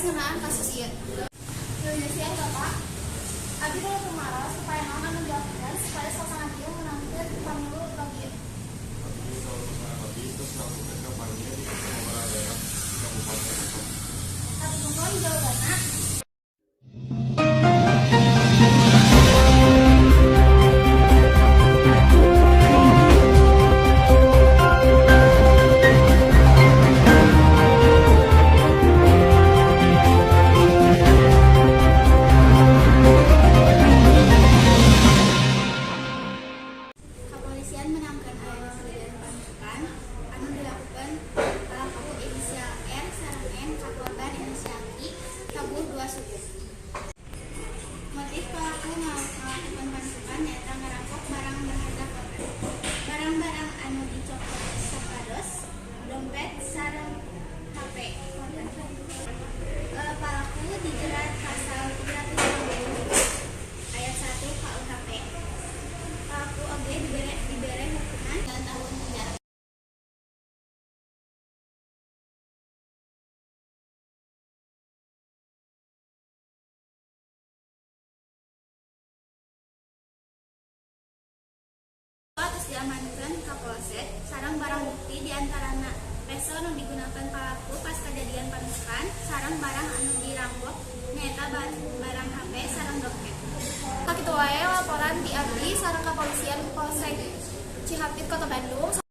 ngeunaan kasus ieu. Wilujeng siang, Bapak. Abdi hoyong tumaros supaya naon anu dilakukan supaya suasana kieu meunangkeun pamilu lagi. Abdi saur abdi terus melakukan kampanye di beberapa daerah di kabupaten kota. Hatur nuhun jawabanna. Kepolisian meunangkeun aya kejadian panusukan anu dilakukan pelaku inisial R sareng N ka korban inisial I tabuh dua suku. Motif pelaku ngalakukan panusukan nyaeta ngarampok barang berharga korban. Barang-barang anu dicopot sapados dompet sareng HP korban. Pelaku dijerat pasal 350 ayat 1 KUHP. Pelaku oge dibere hukuman 9 tahun penjara. Terus diamankan ke polsek sareng barang bukti diantarana peso nu digunakan pelaku pas kejadian panusukan sareng barang anu dirampok nyaeta barang HP sareng dompet. Sakitu wae laporan ti abdi sareng kepolisian Polsek Cihapit, Kota Bandung.